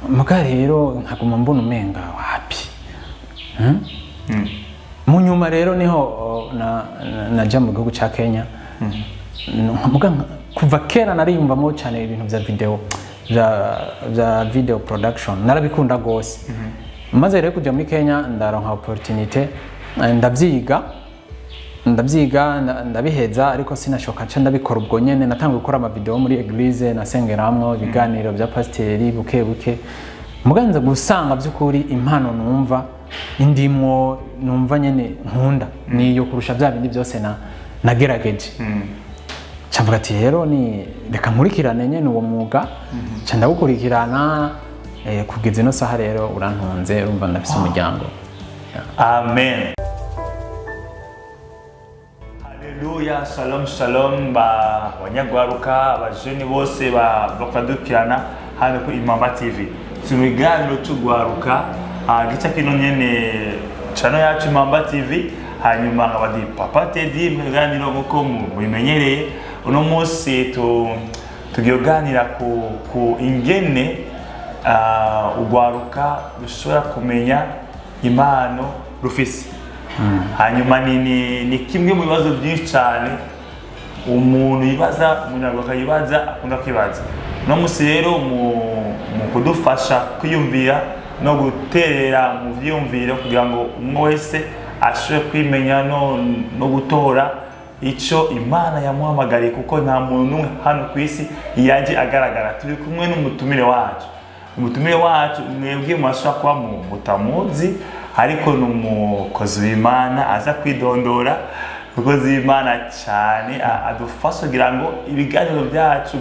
Muga rero nkaguma mbona umenga wapi. Mu nyuma rero niho naja mu gihugu ca Kenya. Muga kuva kera nariyumvamo cyane ibintu vya video, vya video production, narabikunda gose. Maze rero kuja muri Kenya, ndaronka opportunité, ndabyiga, ndabiheza, ariko sinashoka nca ndabikora ubwo nyene. Natangiye gukora amavideo muri église nasengeramwo, ibiganiro bya pasiteri, buke buke. Muganza gusanga by'ukuri impano numva indimwo, numva nyene nkunda, niyo kurusha bya bindi byose na nagerageje. Nca ati rero ni reka nkurikirane nyene uwo mwuga. Nca ndawukurikirana, kugeza ino saha rero urantunze, urumva ndafise umuryango. Amen. Haleluya, shalom shalom ba banyagwaruka, abajeni bose bakadukirana hano ku Impamba TV. Turi mu biganiro cy'ugwaruka, gica kino nyene channel yacu Impamba TV, hanyuma nkaba ndi Papa Teddy mu biganiro nk'uko mubimenyereye. Uno munsi tugiye kuganira ku ingene ugwaruka rushobora kumenya impano rufise. Hanyuma ni kimwe mu bibazo byinshi cyane umuntu yibaza, umunyarwanda yibaza, akunda kwibaza. Uno munsi rero mu kudufasha kwiyumvira no guterera mu vyiyumviro kugira ngo umwe wese ashobore kwimenya no gutora icyo Imana yamuhamagariye, kuko nta muntu n'umwe hano ku isi yaje agaragara. Turi kumwe n'umutumire wacu. Umutumire wacu mwebwe mwashobora kuba mutamuzi, ariko ni umukozi w'Imana aza kwidondora, umukozi w'Imana cyane adufasha kugira ngo ibiganiro byacu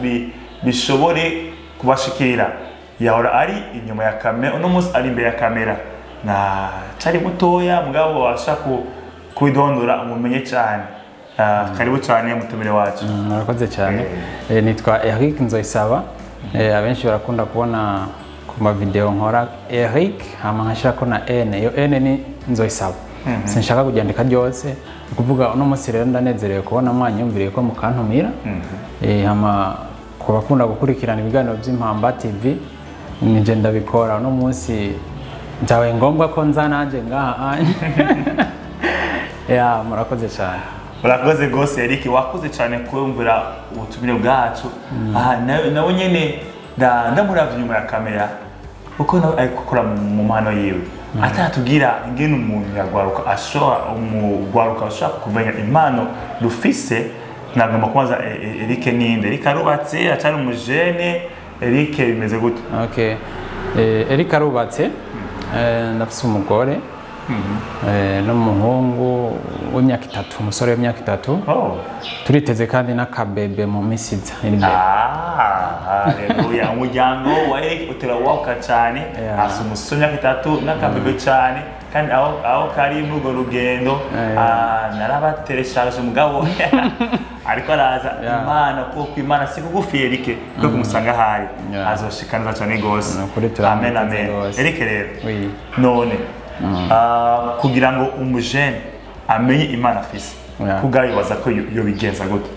bishobore kubashikira. Yahora ari inyuma ya kamera, uno munsi ari imbere ya kamera. Na cari mutoya, mugabo ashaka kwidondora umumenye cyane. Karibu cyane, mutumire wacu. Murakoze cyane. Nitwa Eric Nzoyisaba. Abenshi barakunda kubona ku mavideo nkora Eric, hama nkashirako na N. Iyo N ni Nzoyisaba, sinshaka kuryandika ryose. Ni ukuvuga uno munsi rero ndanezerewe kubona mwanyumviriye ko mukantumira. Hama ku bakunda gukurikirana ibiganiro by'Impamba TV, nije ndabikora. Uno munsi byabaye ngombwa ko nza nanjye ngaha. Ya, murakoze cyane. Urakoze rwose Eric, wakoze cyane kumvira ubutumire bwacu. Aha nawe nyene ndamuravye inyuma ya kamera, kuko nawe ari gukora mu mpano yiwe, atatubwira ingene umuntu yagwaruka ashobora, umugwaruka ashobora kumenya impano rufise. Nagomba kubaza Eric ninde? Eric arubatse, acari umujene? Eric bimeze gute? Okay. Eric arubatse. Ndafise umugore n'umuhungu w'imyaka 3, umusore w'imyaka 3. Oh. Turiteze kandi n'akabebe mu minsi iza iri imbere. Ah, haleluya! Umuryango wa Eric utera cyane. Afite umusore w'imyaka 3 n'akabebe cyane, kandi aho kari muri urwo rugendo, narabatereshaje, umugabo ariko araza. Imana, kuko Imana si kugufi Eric, kuko kumusanga ahari azoshikanza cyane gose. Ni ukuri Amen. turamuteze Amen. gose. Eric rero, Oui. none kugira ngo umujene amenye Imana afise, kubwayo ko yobigenza gute?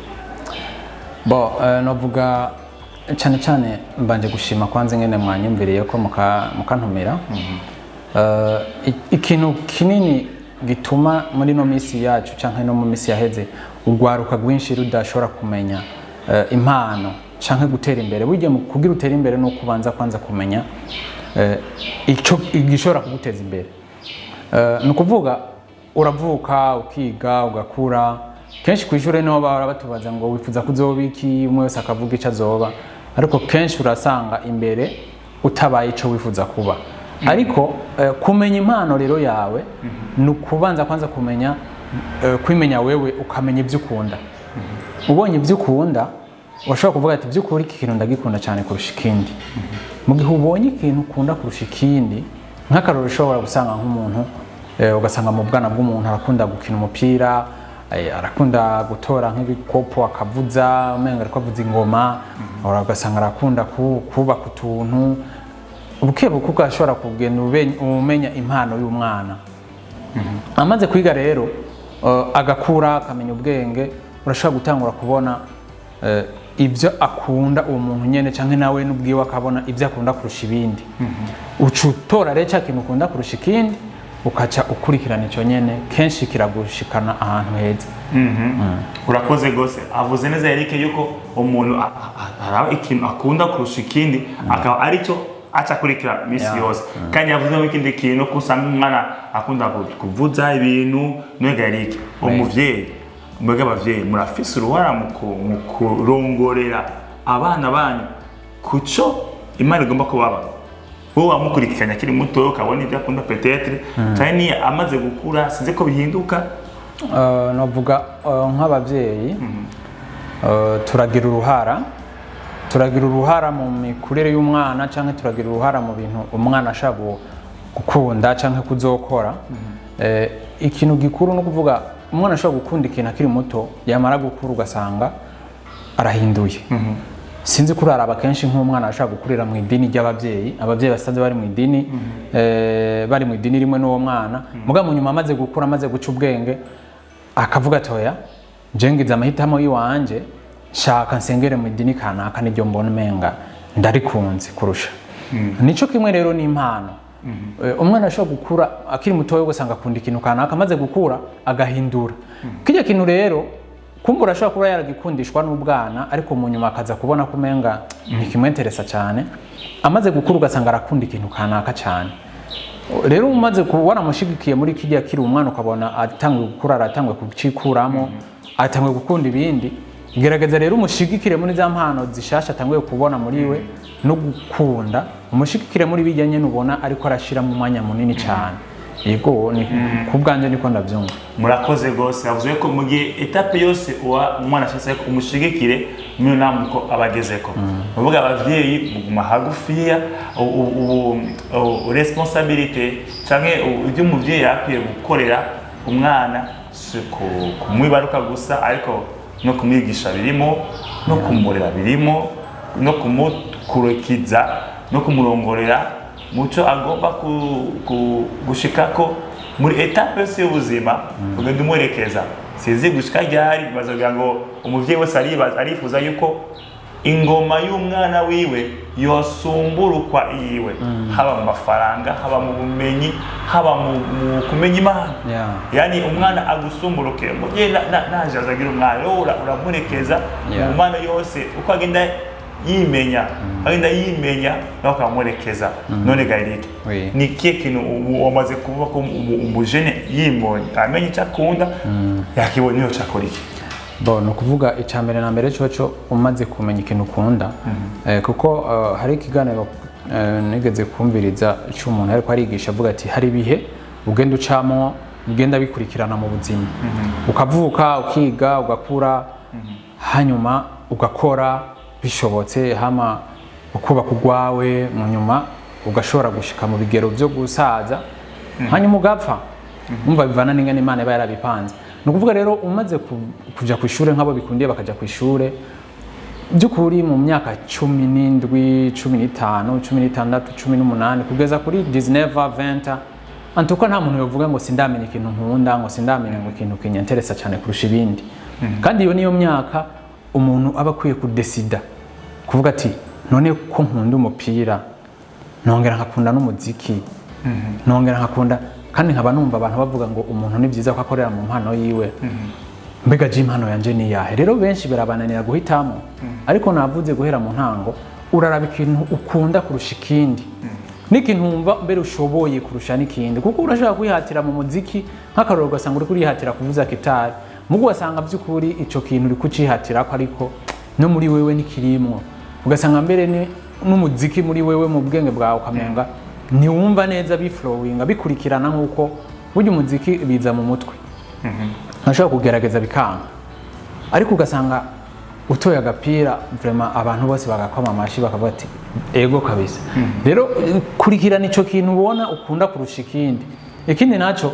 Bo, novuga cyane cyane mbanje gushima kwanza ingene mwanyumviriye ko mukantumira. Ikintu kinini gituma muri no misi yacu canke no mu misi yaheze urwaruka rwinshi rudashobora kumenya impano canke gutera imbere, burya mu kugira utere imbere ni ukubanza kwanza kumenya ico igishobora kuguteza imbere. Ni ukuvuga uravuka, ukiga, ugakura. Kenshi ku ishuri niho bahora batubaza ngo wifuza kuzoba iki, umwe wese akavuga icyo azoba, ariko kenshi urasanga imbere utabaye icyo wifuza kuba. Ariko kumenya impano rero yawe ni ukubanza kwanza kumenya, kwimenya wewe, ukamenya ibyo ukunda. Ubonye ibyo ukunda, urashobora kuvuga ati by'ukuri iki kintu ndagikunda cyane kurusha ikindi. Mu gihe ubonye ikintu ukunda kurusha ikindi, nk'akarorero ushobora gusanga nk'umuntu, ugasanga mu bwana bw'umuntu arakunda gukina umupira, arakunda gutora nk'ibikopo akavuza, umenga ariko avuza ingoma, ugasanga arakunda kubaka utuntu. Buke buke ugashobora kugenda umenya impano y'umwana. Amaze kwiga rero, agakura, akamenya ubwenge, urashobora gutangura kubona ibyo akunda uwo muntu nyene, canke nawe n'ubwiwe akabona ibyo akunda kurusha ibindi. Uca utora rero cya kintu ukunda kurusha ikindi, ukaca ukurikirana ico nyene, kenshi kiragushikana ahantu heza. Urakoze gose. Avuze neza Eric yuko umuntu araba ikintu akunda kurusha ikindi, akaba aricyo aca akurikira misi yose. Kandi yavuze ikindi kintu, ko usanga umwana akunda kuvuza ibintu. Nega Eric, umuvyeyi, mwebwe abavyeyi murafise uruhara mu kurongorera abana banyu kuco Imana igomba kubaba. Wowe wamukurikiranye akiri muto, ukabona ibyo akunda, peut-être cyane ni amaze gukura, sinzi ko bihinduka. Novuga nk'abavyeyi turagira uruhara mu mikurire y'umwana, canke turagira uruhara mu bintu umwana ashaka gukunda canke kuzokora. Ikintu gikuru no kuvuga, umwana ashobora gukunda ikintu akiri muto, yamara gukura ugasanga arahinduye. Sinzi ko uraraba kenshi nk'umwana ashobora gukurira mu idini ry'ababyeyi, ababyeyi basanzwe bari mu idini, bari mu idini rimwe n'uwo mwana, mugabo mu nyuma amaze gukura, amaze guca ubwenge, akavuga ati: "Oya, je ngize amahitamo y'iwanje, nshaka nsengere mu idini kanaka, niryo mbona umenga ndarikunze kurusha." Nico kimwe rero n'impano. Umwana ashobora gukura akiri mutoya ugasanga akunda ikintu kanaka, amaze gukura agahindura kirya kintu. Rero kumbura ashobora kuba yaragikundishwa n'ubwana, ariko mu nyuma akaza kubona ko umenga ntikimwenteresa cyane. Amaze gukura ugasanga arakunda ikintu kanaka cyane. Rero umaze waramushigikiye muri kirya kiri umwana, ukabona atanguye gukura, aratanguye kucikuramo, atanguye gukunda ibindi, gerageza rero umushigikire muri za mpano zishasha atanguye kubona muri we no gukunda, umushigikire muri bijya nyene ubona ariko arashiramo umwanya munini cyane. Yego, ni ku bwanjye niko ndabyumva. Murakoze rwose. Yavuze ko mu gihe étape yose uwa umwana ashatse ko umushigikire muri namwe uko abagezeko, uvuga abavyeyi muguma hagufiya. Responsabilité canke ibyo umuvyeyi yakwiye gukorera umwana si kumwibaruka gusa, ariko no kumwigisha birimo, no kumurera birimo, no kumukurikiza, no kumurongorera muco agomba gushikako muri étape yose y'ubuzima, ugenda umwerekeza. Sinzi gushika ryari bazogira ngo umuvyeyi wese aribaza, arifuza yuko ingoma y'umwana wiwe yosumburukwa iyiwe, haba mu mafaranga, haba mu bumenyi, haba mu kumenya Imana. Yani umwana agusumburuke, umuvyeyi naje azagira umwana rero uramurekeza mu mpano yose uko agenda yimenya, agenda yimenya, nawe ukamwerekeza. None ga Eric, ni ikihe kintu ubu wamaze kuvuga ko umujene yimonye, amenye icyo akunda, yakibonye, iyo cyakora iki? Bon, ni ukuvuga icya mbere na mbere coco, umaze kumenya ikintu ukunda, kuko hari ikiganiro nigeze kumviriza cy'umuntu ariko arigisha avuga ati hari ibihe ugenda ucamo, ugenda bikurikirana mu buzima: ukavuka, ukiga, ugakura, hanyuma ugakora bishobotse, hama ukubaka urwawe, mu nyuma ugashobora gushika mu bigero byo gusaza, hanyuma ugapfa. Umva, bivana n'ingene Imana iba yarabipanze. Ni ukuvuga rero umaze kuja ku ishure, nk'abo bikundiye bakaja ku ishure, by'ukuri mu myaka 17, 15, 16, 18, kugeza kuri 19, 20 antuko, nta muntu yovuga ngo sindamenya ikintu nkunda, ngo sindamenya ngo ikintu kinyanteresa cyane kurusha ibindi. Kandi iyo niyo myaka umuntu aba akwiye kudesida, kuvuga ati: "None ko nkunda umupira, nongera nkakunda n'umuziki, nongera nkakunda kandi nkaba numva abantu bavuga ngo umuntu ni byiza ko akorera mu mpano yiwe, mbega je impano yanje ni iyahe?" Rero benshi birabananira guhitamo, ariko navuze guhera mu ntango, uraraba ikintu ukunda kurusha ikindi n'ikintu wumva mbere ushoboye kurusha n'ikindi, kuko urashobora kwihatira mu muziki nk'akarorero, ugasanga uri kurihatira kuvuza gitari, mugo ugasanga by'ukuri ico kintu uri kucihatirako, ariko no muri wewe ntikirimwo, ugasanga mbere n'umuziki muri wewe, mu bwenge bwawe ukamenga ntiwumva neza biflowinga, bikurikirana, nk'uko burya umuziki biza mu mutwe, ntashobora kugerageza bikanga, ariko ugasanga utoye agapira, vraiment abantu bose bagakoma amashi, bakavuga ati: "Ego kabisa." Rero kurikirana ico kintu ubona ukunda kurusha ikindi. Ikindi naco,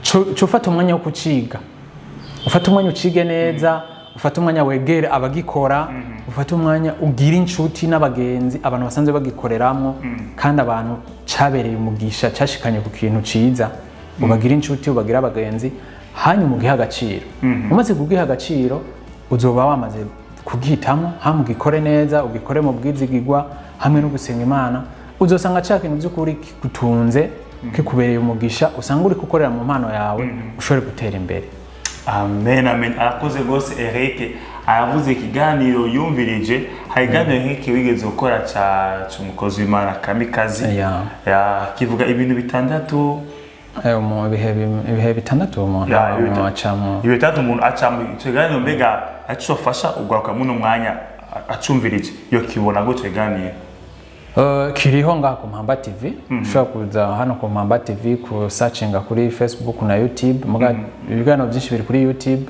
co ufata umwanya wo kuciga, ufate umwanya ucige neza, ufate umwanya wegere abagikora, ufate umwanya ugire inshuti n'abagenzi, abantu basanzwe bagikoreramwo kandi abantu cabereye umugisha, cashikanye ku kintu ciza. Ubagire inshuti, ubagire abagenzi, hanyuma ugihe agaciro. Umaze kugiha agaciro, uzoba wamaze kugihitamo, hamwe ugikore neza, ugikore mu bwizigigwa hamwe no gusenga Imana, uzosanga cya kintu by'ukuri kigutunze, kikubereye umugisha, usanga uri gukorera mu mpano yawe, ushobore gutera imbere. Amen, amen. Arakoze rwose Eric. Aravuze ikiganiro yumvirije. Hari ikiganiro Eric wigeze gukora ca c'umukozi w'Imana Kamikazi. Ya, kivuga ibintu bitandatu. Mu ibihe bitandatu umuntu Ya, ibihe umuntu acamo. Ibintu bitandatu umuntu acamo. Ico kiganiro mbega acofasha ugaruka muno mwanya acumvirije, yo kibona gutyo kiganiro? Kiriho ngaha ku Mpamba TV. Ushobora kuza hano ku Mpamba TV ku searchinga kuri Facebook na YouTube. Muga ibiganiro byinshi biri kuri YouTube.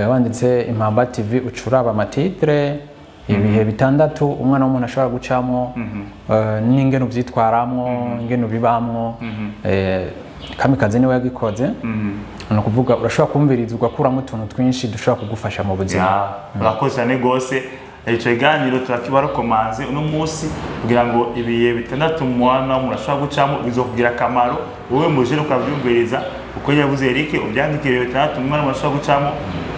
Wanditse Impamba TV ucuraba ama titre, ibihe bitandatu umwana w'umuntu ashobora gucamo, n'ingene uvyitwaramwo, ingene ubibamwo. Kamikazi niwe yagikoze. Ni ukuvuga urashobora kumviriza ugakuramo utuntu twinshi dushobora kugufasha mu buzima. Ya, urakoze cyane rwose. Icyo kiganiro turakibarokomanze uno munsi kugira ngo ibihe bitandatu umwana w'umuntu ashobora gucamo bizokugira akamaro wowe mujere ukabyumviriza uko yavuze Eric, ubyandike, ibihe bitandatu umwana w'umuntu ashobora gucamo,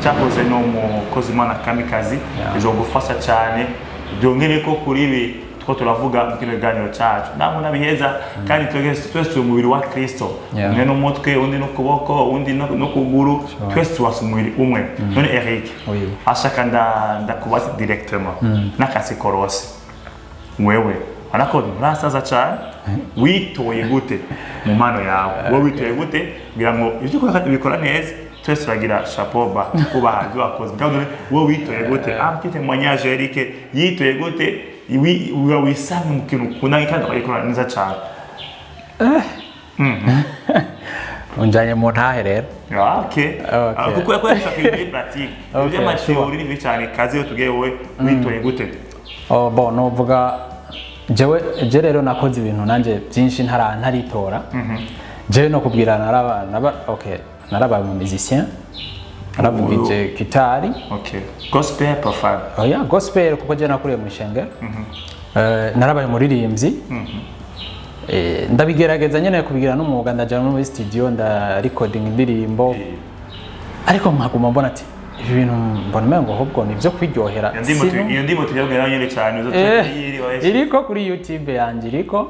cyakoze n'umukozi Imana Kamikazi. Bizogufasha cyane, byongere ko kuri ibi two turavuga mu kino kiganiro cyacu ntabwo nabiheza. Kandi twese twese turi umubiri wa Kristo. Umwe n'umutwe, undi n'ukuboko, undi n'ukuguru, twese tubasa umubiri umwe. None Eric, ashaka ndakubaza directement n'akasi korose: wewe arako nturasaza cyane, witoye gute mu mpano yawe? Wowe witoye gute kugira ngo ibyo ukora ubikora neza? Twese turagira chapeau bas, kubaha ibyo wakoze. Mugabo none wowe witoye gute? Un petit témoignage, Eric yitoye gute? Wisange mu kintu ukunda kandi ukagikora neza cyane. Unjanye mu ntahe rero. Ah, okay. Okay. Ah, kuko yakoresha ibintu pratique, iby'ama théorie ni bibi cyane. Kazi yo tugiye, wowe witoye gute? Oh, bon, novuga jewe je rero nakoze ibintu nanje byinshi ntaritora. Jewe no kubwira naraba naba, okay, narabaye umu musicien, naravugije gitari. Okay, gospel, profane? Oya, gospel, kuko je nakuriye mu ishengero. Narabaye umuririmbyi. Ndabigerageza nyene kubigira n'umwuga, ndaja no muri studio nda recording indirimbo, ariko nkaguma mbona ati ibi bintu mbona umengo ahubwo ni ibyo kwiryohera. Iyo ndimo iyo ndimo tujya nyine cyane izo turi. Iriko kuri YouTube yanjye, iriko.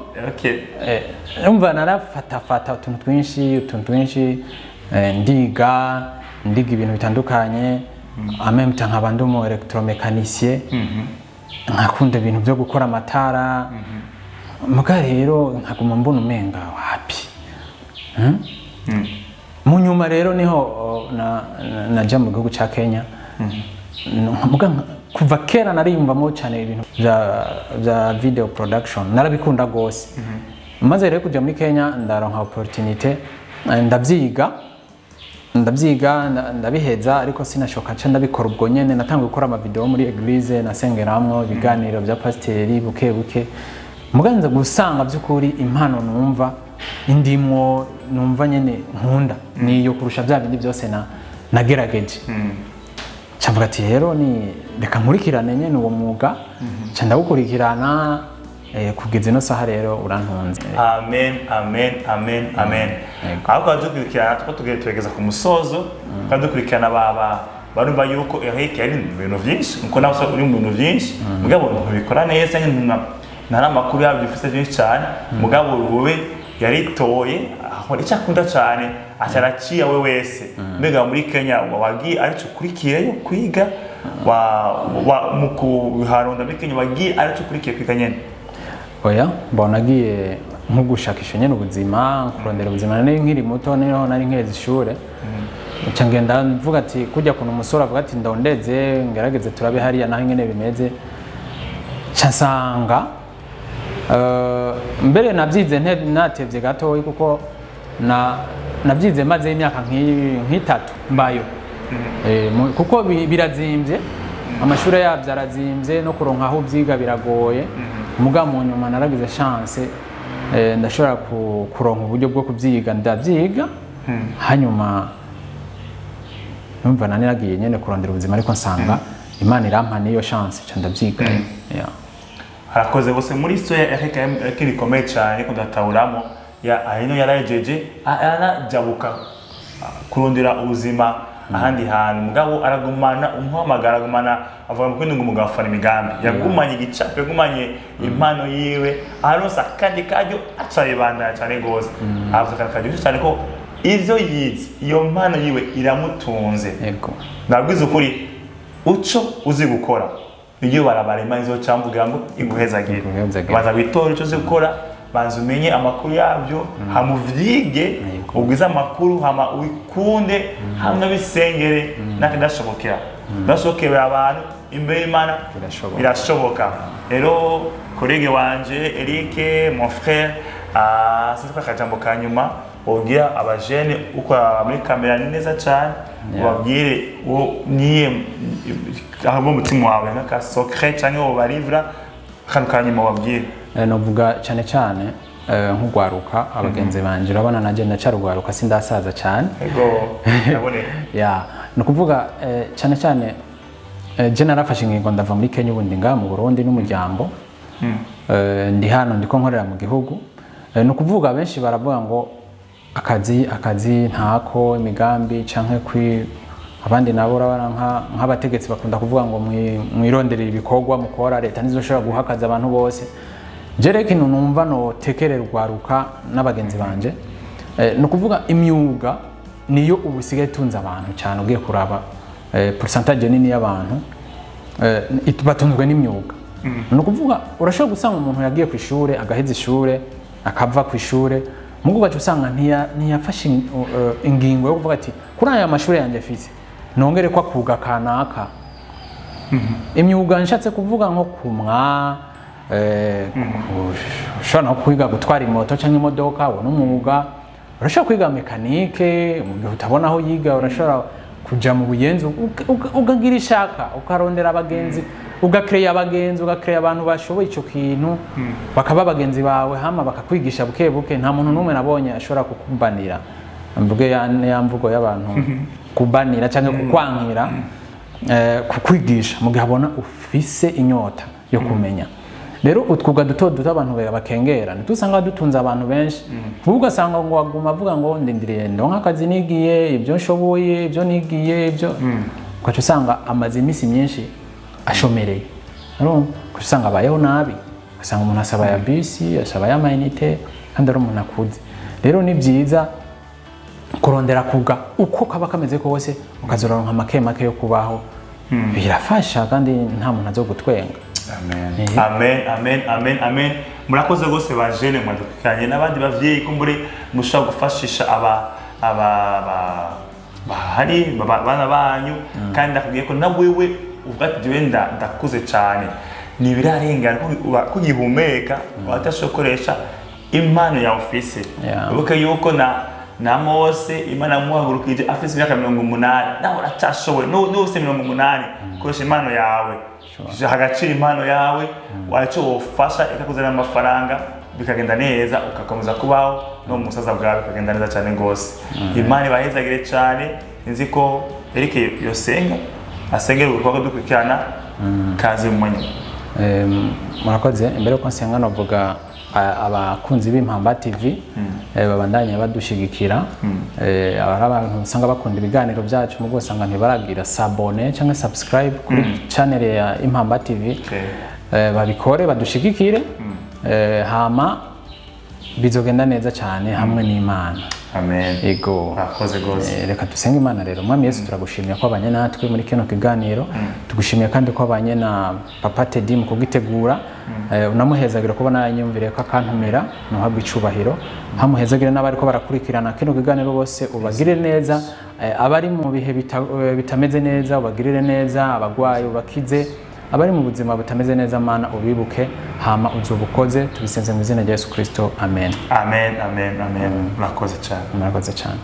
Umva, narafatafata utuntu twinshi, utuntu twinshi, ndiga ibintu bitandukanye amemta, nkaba ndi umu électromécanicien, nkakunda ibintu byo gukora amatara. Muga rero nkaguma mbona umenga wapi. Mu nyuma rero niho oh, naja mu gihugu ca Kenya. Muga kuva kera nariyumvamo cyane ibintu bya video production, narabikunda gose. Maze rero kujya muri Kenya ndaronka opportunité, ndabyiga, ndabiheza, ariko sinashoka nca ndabikora ubwo nyene. Natanguye gukora ama video muri église nasengeramwo, ibiganiro bya pasiteri buke buke. Muganza gusanga by'ukuri impano numva indimwo, numva nyene nkunda, niyo kurusha bya bindi byose na nagerageje. Nca ati rero ni reka nkurikirane nyene uwo mwuga. Nca ndawukurikirana, kugeza ino saha rero urantunze. Amen, amen, amen, amen. Yego. Ahubwo dukurikirana two tugiye turegeza ku musozo, kandi dukurikirana baba barumva yuko Eric yari mu bintu byinshi, nkuko nawe usanga uri mu bintu byinshi, mugabo ntubikora neza nyine, nta amakuru yabyo ufite byinshi cyane. Mugabo wowe yaritoye akora icyo akunda cyane, aca we wese. Mbega muri Kenya wagiye aricyo ukurikiyeyo kwiga wa mu kuharunda muri Kenya, wagiye aricyo ukurikiye kwiga nyene? Oya, mbona nagiye nko gushakisha nyene ubuzima, kurondera ubuzima. Nari nkiri muto, niho nari nkiheza ishure, nca ngenda mvuga ati kujya kuntu umusore avuga ati ndondeze ngerageze turabe hariya naho ingene bimeze. Nca nsanga mbere nabyize natevye gatoyi, kuko na nabyize maze imyaka nk'itatu mbayo. Kuko birazimvye, amashuri yabyo arazimvye, no kuronka aho ubyiga biragoye. Muga mu nyuma naragize chance, ndashobora kuronka uburyo bwo kubyiga, ndabyiga. Hanyuma numva nani nagiye nyene kurondera ubuzima, ariko nsanga Imana irampa niyo chance, nca ndabyiga. Yeah. Arakoze bose muri histoire ya Eric. Eric rikomeye cyane, ariko ndatahuramo ya ahino yarajeje arajabuka kurondera ubuzima. ahandi hantu, mugabo aragumana umuhamagara, aragumana, avuga ngo kwindi ngo umugabo afana imigambi, yagumanye igicapo, yagumanye impano yiwe. Aronse akandi karyo aca yibandanya cyane gose. Avuze akantu karyoshye cyane, ko ivyo yize, iyo mpano yiwe iramutunze. Nabwiza ukuri, uco uzi gukora iyo barabara, Imana izocamvugira ngo iguhezagire. Iguhezagire. Banza witore ico uzi gukora, banza umenye amakuru yabyo, hama uvyige, ugwize amakuru, hama ubikunde, hamwe bisengere. Nakidashobokera ndashobokera abantu imbere y'Imana Birashoboka. Birashoboka. Rero collègue wanje Eric, mon frère, sinzi ko akajambo ka nyuma wobwira abajene ukora muri kamera ni neza cyane. Ubabwire wo niye aho umutima wawe nk'aka secret cyangwa wobarivra akantu ka nyuma wabwire. Novuga cyane cyane nk'ugwaruka, abagenzi banje, urabona nanjye ndacarugwaruka, sindasaza cyane. Ego, ndaboneka. Ya, ni ukuvuga cyane cyane je narafashe ingingo, ndava muri Kenya, ubundi ngaha mu Burundi n'umuryango. Ndi hano, ndiko nkorera mu gihugu. Ni ukuvuga benshi baravuga ngo akazi ntako, imigambi canke kwi abandi nabo urabona nk'abategetsi bakunda kuvuga ngo mwironderere ibikorwa mukora, leta ntizoshobora guha akazi abantu bose. Je rero ikintu numva notekerera urwaruka n'abagenzi banje, ni ukuvuga imyuga niyo ubu isigaye itunze abantu cyane. Ugiye kuraba pourcentage nini y'abantu batunzwe n'imyuga. Ni ukuvuga urashobora gusanga umuntu yagiye ku ishure, agaheza ishure, akava ku ishure, mugo ugaca usanga ntiyafashe ingingo yo kuvuga ati kuri aya mashuri yanjye afise nongere ko akuga kanaka. Imyuga nshatse kuvuga nko kumwa, ushobora no kwiga gutwara imoto cyangwa imodoka, uwo ni umwuga. Urashobora kwiga mécanique mu gihe utabona aho yiga, urashobora kuja mu buyenzi, ukagira ishaka, ukarondera abagenzi, ugakereya abagenzi, ugakereya abantu bashoboye ico kintu, bakaba abagenzi bawe, hama bakakwigisha buke buke. Nta muntu n'umwe nabonye ashobora kukubanira, mvuge ya mvugo y'abantu kubanira cyangwa kukwankira kukwigisha mu gihe abona ufise inyota yo kumenya. Rero utwuga duto duto abantu bakengera ntitusanga dutunze abantu benshi. Ubu ugasanga ngo waguma avuga ngo ndindiriye ndonka akazi, nigiye ibyo nshoboye, ibyo nigiye ibyo, ugaca usanga amaze iminsi myinshi ashomereye. Urumva, ugaca usanga abayeho nabi, ugasanga umuntu asaba ya bisi, asaba ya mayinite, kandi ari umuntu akuze. Rero ni byiza kurondera kuga uko kaba kameze kose, ukazoronka make make yo kubaho, birafasha kandi nta muntu azogutwenga. Amen, amen, amen, amen, amen. Murakoze rwose bajene mwadukurikiranye n'abandi bavyeyi, kumbure mushobora gufashisha aba bahari bana banyu. Kandi ndakubwiye ko na wewe uvuga ati jewe ndakuze cyane, ntibirarengana ko ugihumeka, watashoboye gukoresha impano yawe ufise. Wibuke yuko na Mose Imana yamuhagurukije afise imyaka 80, nawe uracyashoboye. N'ubu ufise 80, koresha impano yawe, agaciro impano yawe waco wofasha ikakuzanira amafaranga, bikagenda neza, ugakomeza kubaho no mu musaza bwawe bikagenda neza cyane rwose. Imana ibahezagire cyane. Nzi ko Eric yosenga, asengera ubukorwa dukurikirana kazi mu mwanya. Murakoze. Imbere yuko nsenga, navuga abakunzi b'Impamba TV babandanya badushigikira. Hari abantu usanga bakunda ibiganiro byacu, mugo usanga ntibaragira s'abonner cyangwa subscribe kuri channel ya Impamba TV. Babikore, badushigikire, hama bizogenda neza cyane hamwe n'Imana. Amen. Ego. Murakoze rwose. Reka dusenge Imana rero. Mwami Yesu, turagushimiye ko abanye natwe muri kino kiganiro. Tugushimiye kandi ko abanye na Papa Teddy mu kugitegura. Unamuhezagira kubona yanyumvire ko akantumira, nuhabwa icubahiro. Hamuhezagire n'abariko barakurikirana kino kiganiro bose, ubagirire neza. Abari mu bihe bitameze neza, ubagirire neza, abagwayi ubakize, abari mu buzima butameze neza, Mana ubibuke, hama uzubukoze. Tubisenze mu izina rya Yesu Kristo, amen. Amen, amen, amen. Murakoze cyane. Murakoze cyane.